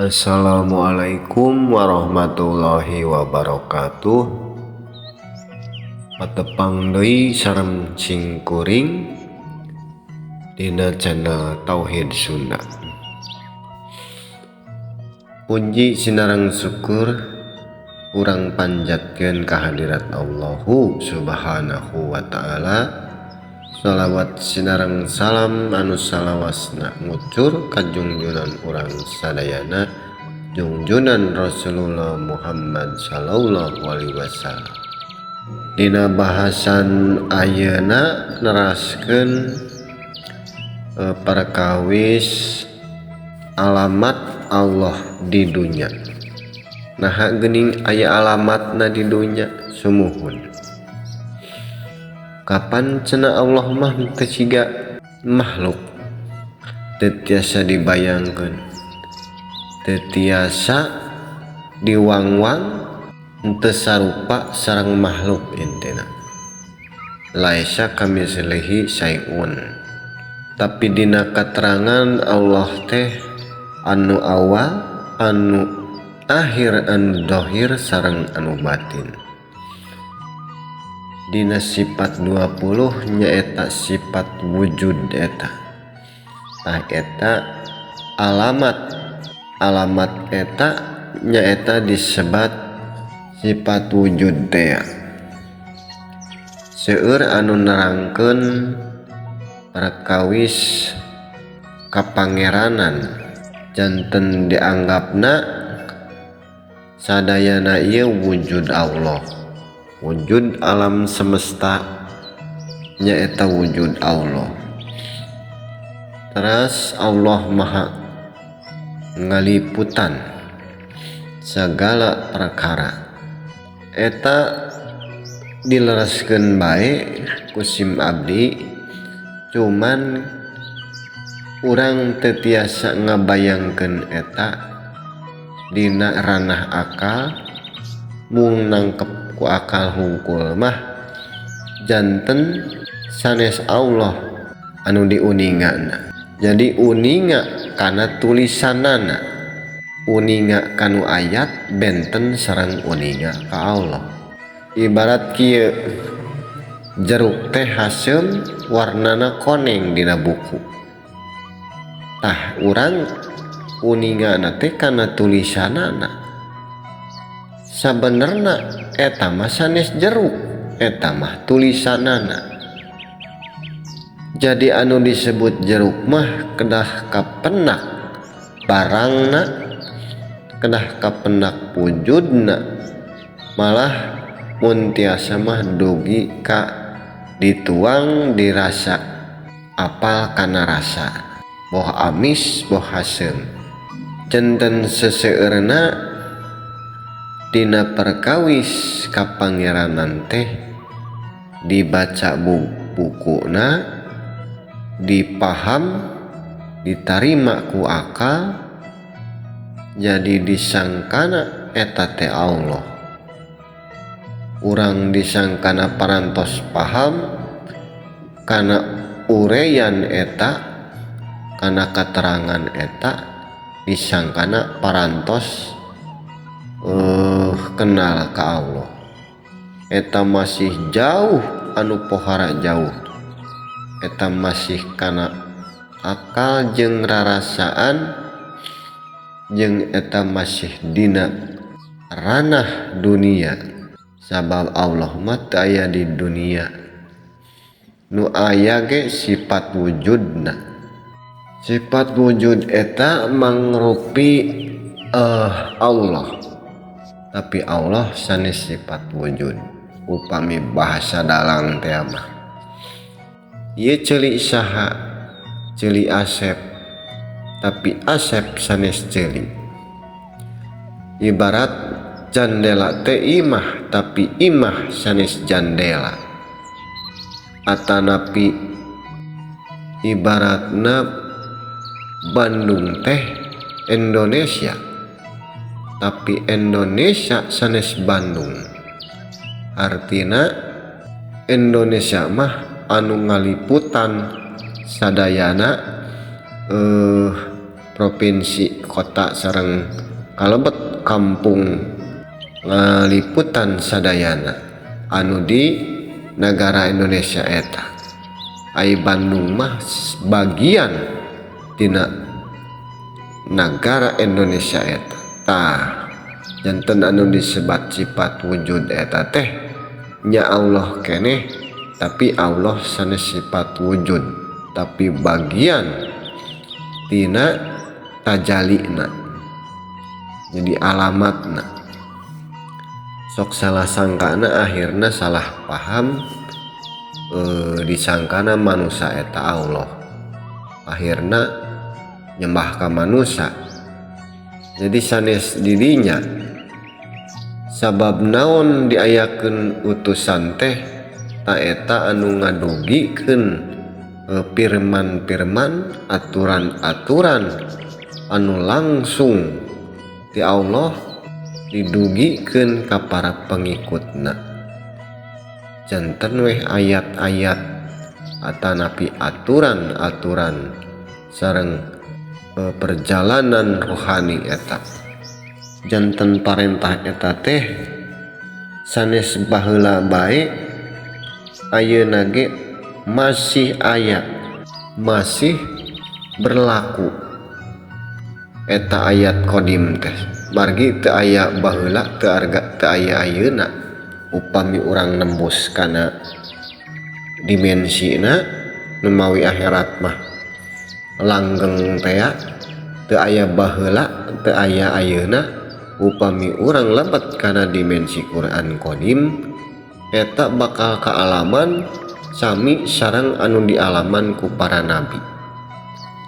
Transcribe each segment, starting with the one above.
Assalamualaikum warahmatullahi wabarakatuh. Patepang deui sareng simkuring dina channel Tauhid Sunda. Puji sinareng syukur urang panjatkeun kehadirat Allahu Subhanahu wa Ta'ala. Shalawat sinareng salam anu salawasna ngucur ka junjunan urang sadayana, junjunan Rasulullah Muhammad Sallallahu Alaihi Wasallam. Dina bahasan ayeuna neraskeun perkawis alamat Allah di dunya. Nah, geuning aya alamatna di dunya. Sumuhun, kapan cenah Allah mah teu siga makhluk, teu tiasa dibayangkeun, teu tiasa diwangwang, teu sarupa sareng makhluk. Intina laisa kamitslihi syai'un. Tapi dina keterangan Allah teh anu awal, anu akhir, anu dohir sareng anu batin. Dina sifat 20 nyaeta sifat wujud eta. Tah, eta alamat. Alamat eta nyaeta disebat sifat wujud teh. Seueur anu nerangkeun perkawis kapangeranan, janten dianggapna sadayana ieu wujud Allah. Wujud alam semesta nyaeta wujud Allah. Teras Allah maha ngaliputan segala perkara. Eta dilereskeun bae ku sim abdi, cuman urang teu tiasa ngabayangkeun eta dina ranah akal. Mung nangkep ku akal hungkul mah janten sanes Allah anu diuningana. Jadi uninga kana tulisanana, uninga kanu ayat, benten sareng uninga ka Allah. Ibarat kieu, jeruk teh haseum, warnana koneng dina buku. Tah, urang uningana teh kana tulisanana. Sabenerna eta mah sanes jeruk, eta mah tulisanana. Jadi anu disebut jeruk mah kedah kapenak barangna, kedah kapenak wujudna, malah mun tiasa mah dugi ka dituang, dirasa, apal kana rasa, boh amis boh haseum. Janten seseueurna dina perkawis kapangeranan teh dibaca bukuna, dipaham, ditarima ku akal, jadi disangkana eta teh Allah. Urang disangkana parantos paham kana ureyan eta, kana keterangan eta, disangkana parantos kenal ka Allah. Eta masih jauh, anu pohara jauh. Eta masih kana akal jeung rarasaan, jeung eta masih dina ranah dunia, sabab Allah mah teu aya di dunia. Nu aya ge sifat wujudna. Sifat wujud eta mangrupi Allah, tapi Allah sanes sifat wujud. Upami bahasa dalang teh mah, ieu ceuli saha? Ceuli Asep, tapi Asep sanes ceuli. Ibarat jandela teh imah, tapi imah sanes jandela. Atanapi ibaratna Bandung teh Indonesia, tapi Indonesia sanes Bandung. Artina Indonesia mah anu ngaliputan sadayana. provinsi kota sareng kalebet kampung ngaliputan sadayana anu di negara Indonesia eta. Ai Bandung mah bagian tina negara Indonesia eta. Tah janten anu disebat sifat wujud eta teh nya Allah keneh, tapi Allah sanes sifat wujud tapi bagian tina tajalina, jadi alamatna. Sok salah sangkana akhirna salah paham, disangkana manusia eta Allah, akhirna nyembah ka manusia. Jadi sanes didinya sabab naon diayakeun utusan teh ta eta anu ngadugikeun firman-firman, aturan-aturan anu langsung ti Allah didugikeun ka para pengikutna. Janten weh ayat-ayat atanapi aturan-aturan sareng perjalanan rohani eta. Janten parentah eta teh sanes baheula bae, ayeuna ge masih aya, masih berlaku eta ayat qadim teh. Margi teu aya baheula, teu arga, teu aya ayeuna. Upami urang nembus kana dimensina nemawi akhirat mah langgeng tea, teu aya baheula, teu aya ayeuna. Upami urang lebet kana dimensi Quran qadim eta bakal kaalaman sami sareng anu dialaman ku para nabi.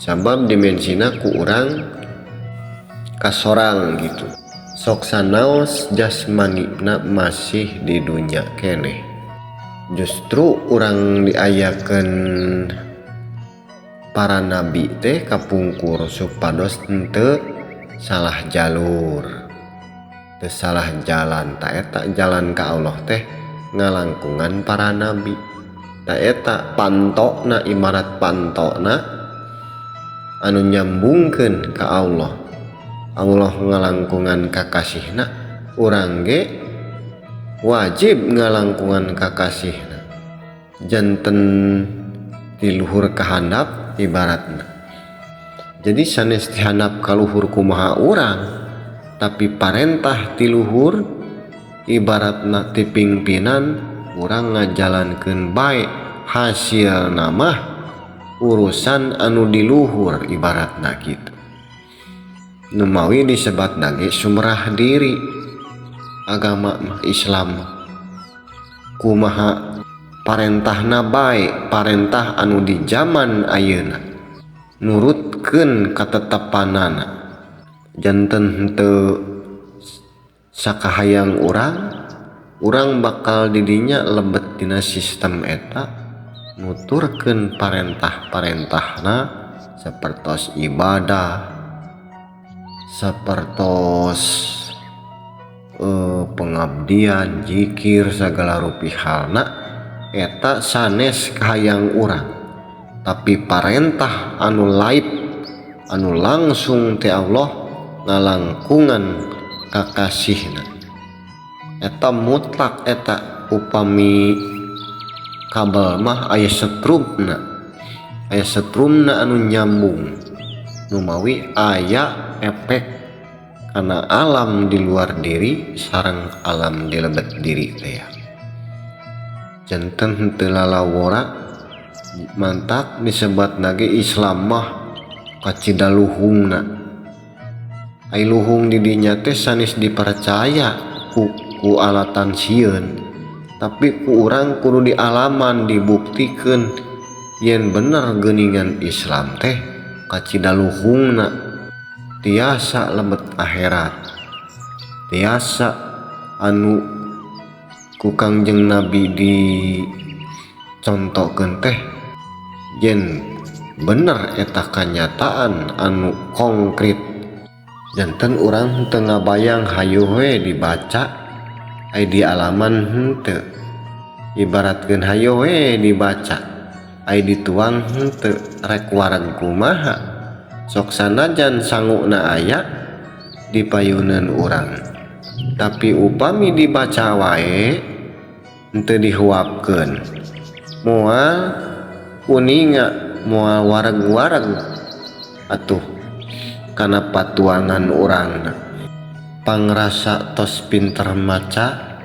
Sabab dimensina ku urang kasorang gitu. Sok sanaos jasmanina masih di dunya keneh. Justru urang diayakeun para nabi teh kapungkur supados henteu salah jalur, teu salah jalan. Ta eta jalan ka Allah teh ngalangkungan para nabi. Ta eta pantokna, ibarat pantokna anu nyambungkeun ka Allah. Allah ngalangkungan kakasihna, urang ge wajib ngalangkungan kakasihna. Janten ti luhur ka handap ibaratna. Jadi sanes ti handap ka luhur kumaha urang, tapi parentah ti luhur ibaratna ti pingpinan urang ngajalankeun bae, hasilna mah urusan anu di luhur ibaratna kitu. Numawi disebatna ge sumrah diri agama mah Islam kumaha parentahna bae, parentah anu di zaman ayeuna nurutkeun katetepanana. Janten henteu sakahayang urang, urang bakal didinya lebet dina sistem eta nuturkeun parentah-parentahna sapertos ibadah, sapertos pengabdian, zikir, segala rupi halna eta sanes kahayang urang, tapi parentah anu laib anu langsung ti Allah ngalangkungan kakasihna eta mutlak. Eta upami kabel mah aya setrumna, aya setrumna anu nyambung numawi aya efek karena alam di luar diri sareng alam di lebet diri teh ya. Janten henteu lalawora mantak disebatna ge Islam mah kacida luhungna. Ai luhung di dinya teh sanes dipercaya ku alatan sieun, tapi ku urang kudu dialaman, dibuktikeun yen bener geuningan Islam teh kacida luhungna tiasa lebet akhirat, tiasa anu ku Kangjeng Nabi dicontohkeun teh yen bener eta kanyataan anu konkret. Janten urang teu ngabayang hayu we dibaca ai dialaman henteu, ibaratkeun hayu we dibaca ai dituang henteu, rek wareg kumaha Sok sanajan sanguna aya di payunan urang, tapi upami dibaca wae henteu dihuapkeun, moal uninga, moal wareg-wareg atuh kana patuangan urangna. Pangrasa tos pinter maca,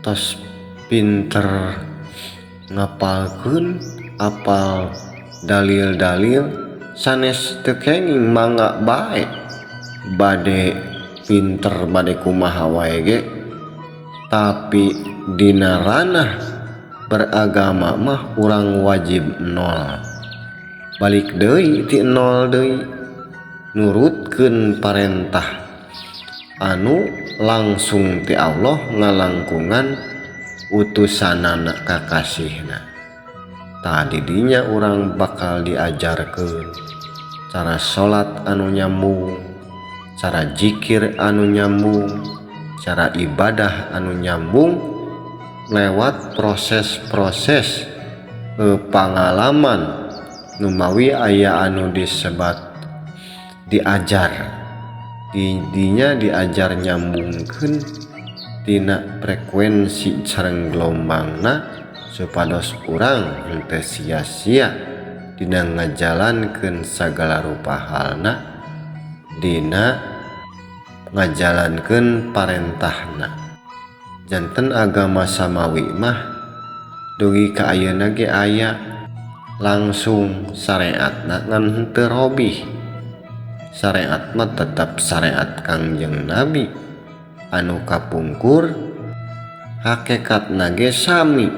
tos pinter ngapalkeun, apal dalil-dalil, sanes teu kenging mangga bae bade pinter bade kumaha wae ge, tapi dina ranah beragama mah urang wajib nol, balik deui ti nol deui, nurutkeun parentah anu langsung ti Allah ngalangkungan utusanana kakasihna. Tah didinya urang bakal diajarkeun cara salat anu nyambung, cara jikir anu nyambung, cara ibadah anu nyambung lewat proses-proses pengalaman numawi aya anu disebat diajar, didinya diajar nyambungkeun tina frekuensi sareng gelombangna supados urang henteu sia-sia dina ngajalankeun sagala rupa halna, dina ngajalankeun parentahna. Janten agama samawi mah dugi ka ayeuna ge aya langsung syariatna ngan henteu robih. Syariat mah tetap syariat Kangjeng Nabi anu kapungkur, hakikatna ge sami.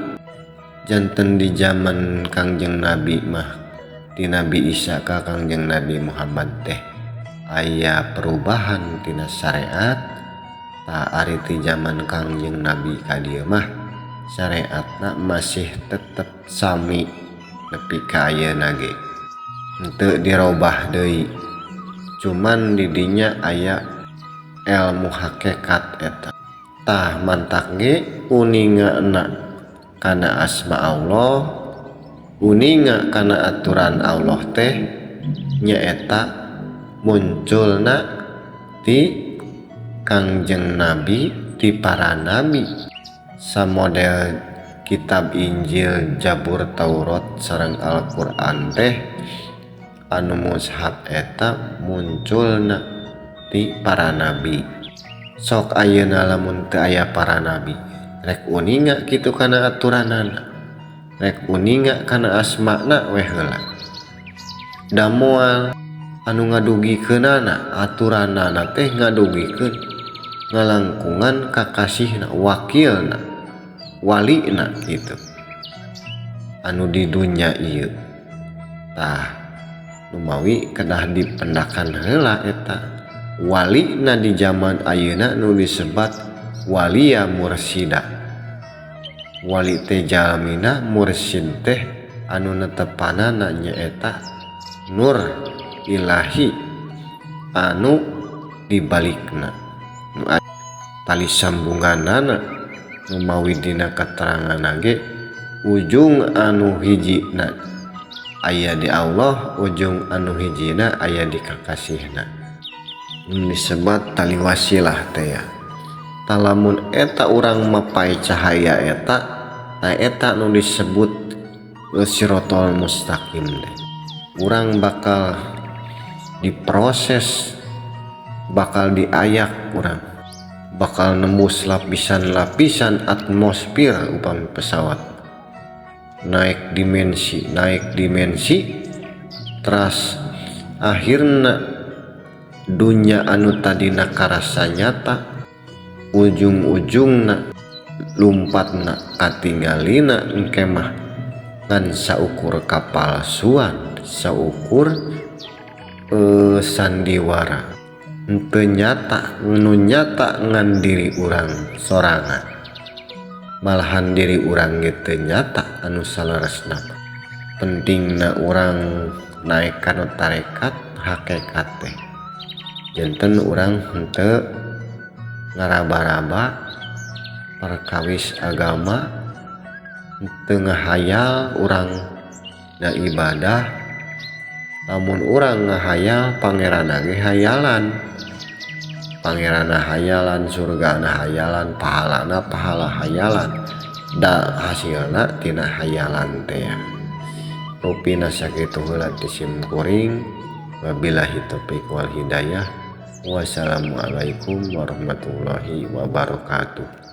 Janten di zaman Kangjeng Nabi mah di Nabi Isa ka Kangjeng Nabi Muhammad teh aya perubahan tina syariat. Tah ari ti zaman Kangjeng Nabi ka dieu mah syariatna masih tetep sami nepi ka ayeuna ge, henteu dirobah deui. Cuman didinya aya ilmu hakikat eta. Tah mantak ge uningana kana asma Allah, uninga kana aturan Allah teh nyaeta munculna ti Kangjeng Nabi, ti para nabi. Samodel kitab Injil, Jabur, Taurat sareng Al-Qur'an teh anu mushaf eta munculna ti para nabi. Sok ayeuna lamun teu aya para nabi, rek uninga kitu kana aturanana, rek uninga kana asmana weh heula. Da moal anu ngadugikeunana, aturanana teh ngadugikeun ngalangkungan kakasihna, wakilna, walina gitu anu di dunya ieu. Tah numawi kedah dipendakan heula eta walina di zaman ayeuna nu disebat waliya mursida. Wali teh jalmina, mursid teh anu netepanana nyaeta nur ilahi anu dibalikna, nu tali sambunganana numawi dina keterangan ge ujung anu hijina aya di Allah, ujung anu hijina aya di kakasihna. Disebat tali wasilah teh ya. Talamun eta urang mapai cahaya eta, ta eta nu disebut sirotol mustaqim teh. Urang bakal diproses, bakal diayak urang, bakal nembus lapisan-lapisan atmosfer upami pesawat, naik dimensi, naik dimensi, teras akhirna dunya anu tadina karasa nyata, ujung-ujungna lumpatna katinggalina engke mah ngan saukur kapal suan, saukur sandiwara. Henteu nyata, nu nyata ngan diri urang sorangan, malahan diri urang ge teu nyata anu saleresna. Pentingna urang naek kana tarekat hakikat teh, janten urang henteu ngaraba-raba perkawis agama, henteu ngahayal urang na ibadah, Lamun urang ngahayal pangeranna ge hayalan, pangeranna hayalan, surgana hayalan, pahalana pahala hayalan, da hasilna tina hayalan teh. Rupina sakitu heula ti sim kuring. Wabillahi taufiq wal hidayah. Wassalamualaikum warahmatullahi wabarakatuh.